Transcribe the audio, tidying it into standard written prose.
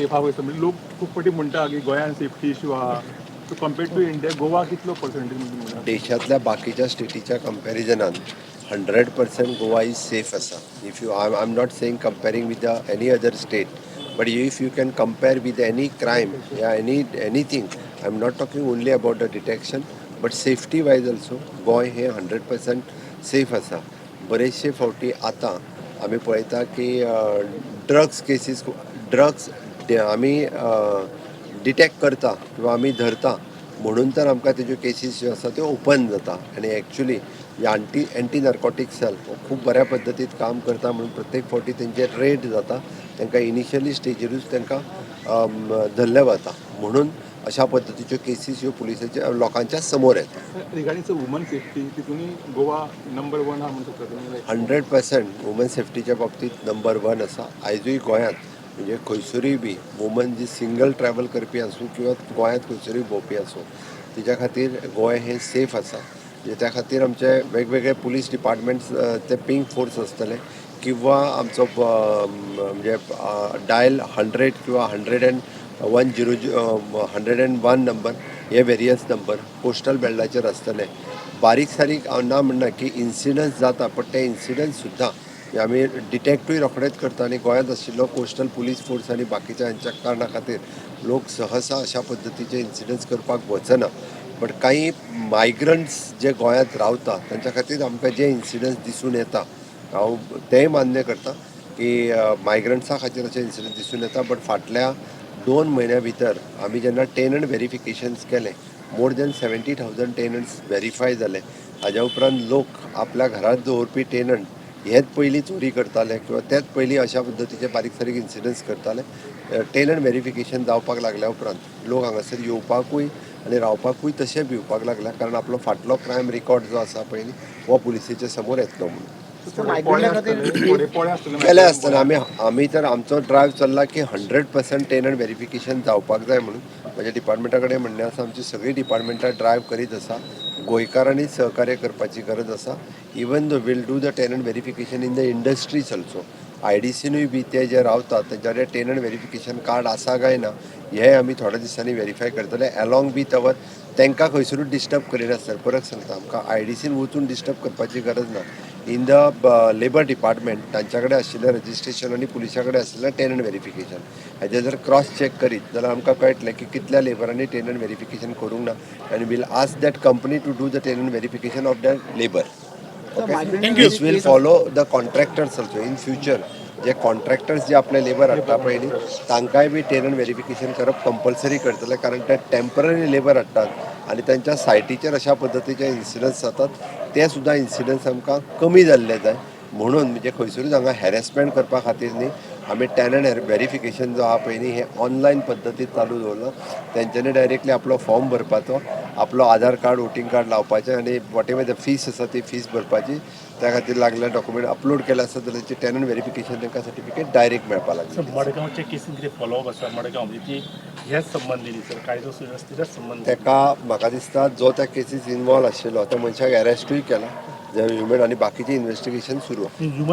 Safe आहा म्हणजे लोक खूब फावटी म्हणटा की गोंयान सेफ्टी इशू आहा. So compared to India Goa कितलो पर्संटेज म्हणटा? देशांतल्या बाकीच्या स्टेटीच्या कंपॅरिजनान 100% Goa is safe आसा. If you I am not saying comparing with the any other state, but if you can compare with any crime या anything, I am not talking only about the detection, but safety wise also Goa hey 100% safe आसा. बरेचशे फावटी आतां आमी पळयता की drugs cases, drugs आमी detect करता किंवा आमी धरता म्हणून तर आमकां तेज्यो केसीस ज्यो आसा त्यो ओपन जाता. आनी एक्चुली एंटी नार्कोटीक सेल हो खूब बऱ्या पद्दतीन काम करता म्हणून प्रत्येक फावटी तेंचेर रेड जाता, तांकां इनिशियली स्टेजीरूच तांकां धरलें वता, म्हणून अशा पद्दतीच्यो केसीस ह्यो पुलिसाच्या लोकांच्या समोर येता. रिगार्डिंग सर वुमन सेफ्टी, तितूनय गोवा नंबर वन आहा म्हणून शकता तुमी लायक? 100% वुमन सेफ्टीच्या बाबतींत नंबर वन आसा. आयजूय गोंयांत म्हणजे खंयसरूय बी वुमन जी सिंगल ट्रॅवल करपी आसूं किंवा गोंयांत खंयसरूय भोंवपी आसूं, तिच्या खातीर गोंय हें सेफ आसा. म्हणजे त्या खातीर आमचे वेगवेगळे पुलीस डिपार्टमेंट्स, ते पिंक फोर्स आसतले किंवा आमचो म्हणजे डायल 100 किंवा 101 0 101 नंबर, हे वेरियस नंबर कोस्टल बेल्टाचेर आसतले. बारीक सारीक हांव ना म्हणना की इन्सिडंट्स जाता, पण ते इन्सिडंट्स सुद्दां म्हणजे आमी डिटेक्टूय रोखडेच करता. आनी गोंयांत आशिल्लो कोस्टल पुलीस फोर्स आनी बाकीच्या हांच्या कारणा खातीर लोक सहसा अशा पद्दतीचे इन्सिडंट्स करपाक वचना. बट काही मायग्रंट्स जे गोंयांत रावता तांच्या खातीर आमकां जे इन्सिडंट्स दिसून येता, हांव तेंय मान्य करता की मायग्रंट्सा खातीर अशे इन्सिडंट दिसून येता. बट फाटल्या 2 म्हयन्या भितर आमी जेन्ना टेनंट वेरिफिकेशन्स केलें, more than 70,000 tenants verify जाले. हाज्या उपरांत लोक आपल्या घरांत दवरपी टेनंट हेच पयलीं चोरी करताले किंवा तेच पयलीं अशा पद्दतीचे बारीक सारीक इन्सिडंट्स करताले. टेनंट वेरिफिकेशन जावपाक लागल्या उपरांत लोक हांगासर येवपाकूय आनी रावपाकूय तशें भिवपाक लागल्या, कारण आपलो फाटलो क्रायम रिकॉर्ड जो आसा पयलीं हो पुलिसेच्या समोर येतलो म्हणून. थोडे पोळे आसतले. केले आसतना आमी तर आमचो ड्रायव चल्ला की 100% टेनंट वेरिफिकेशन जावपाक जाय म्हणून. म्हज्या डिपार्टमेंटा कडेन म्हणणें आसा, आमची सगळीं डिपार्टमेंटां ड्रायव करीत आसा, गोंयकारांनी सहकार्य करपाची गरज आसा. Even though we'll do the tenant verification in the industries also, आयडीसीनूय बी ते जे रावतात तेंच्या कडेन टेनंट वेरिफिकेशन कार्ड आसा काय ना हें आमी थोड्या दिसांनी वेरीफाय करतले. एलॉंग वीथ our तांकां खंयसरूच डिस्टर्ब करिनासतना, परत सांगता, आमकां आयडीसीन वचून डिस्टर्ब करपाची गरज ना. इन the labour department तांच्या कडेन आशिल्लें रजिस्ट्रेशन आनी पुलिसा कडेन आशिल्लें टेनंट वेरिफिकेशन हाजें जर क्रॉस चॅक करीत जाल्यार आमकां कळटलें की कितल्या लेबरांनी टेनंट वेरिफिकेशन करूंक ना, आनी we'll ask that company to do the tenant verification of that labour. This will follow the contractors also in future. J contractors जे आपले लेबर हाडटा पळय न्ही, तांकांय बी टेनंट वेरिफिकेशन करप कंपल्सरी करतले, कारण ते टेंपररी लेबर हाडटात आनी तांच्या सायटीचेर अशा पद्दतीचे इन्सिडंट्स जातात. ते सुद्दां इन्सिडंट्स आमकां कमी जाल्ले जाय म्हणून, म्हणजे खंयसरूच हांगा हॅरेसमेंट करपा खातीर न्ही, आमी टेनंट वेरिफिकेशन जो आहा पळय न्ही, हें ऑनलायन पद्दतीन चालू दवरलां. तेंच्यांनी डायरेक्टली आपलो फॉर्म भरपाचो, आपलो आधार कार्ड, वोटींग कार्ड लावपाचें आनी what ever the fees आसा ती फीस भरपाची. त्या खातीर लागले डॉक्युमेंट अपलोड केले आसा जाल्यार तेची टेनंट वेरिफिकेशन तांकां सर्टिफिकेट डायरेक्ट मेळपाक सर, लागली. मडगांवच्या केसीन कितें फॉलोअप आसा? मडगांव म्हणजे ती ह्याच संबंदी न्ही सर, कायदो सुवेवस्थेच्याच संबंदी? ताका म्हाका दिसता जो त्या केसीस इनवॉल्व आशिल्लो त्या मनशाक अरेस्टूय केला, जे ह्युमन आनी बाकीचें इन्वेस्टिगेशन सुरू आहा. ह्युमन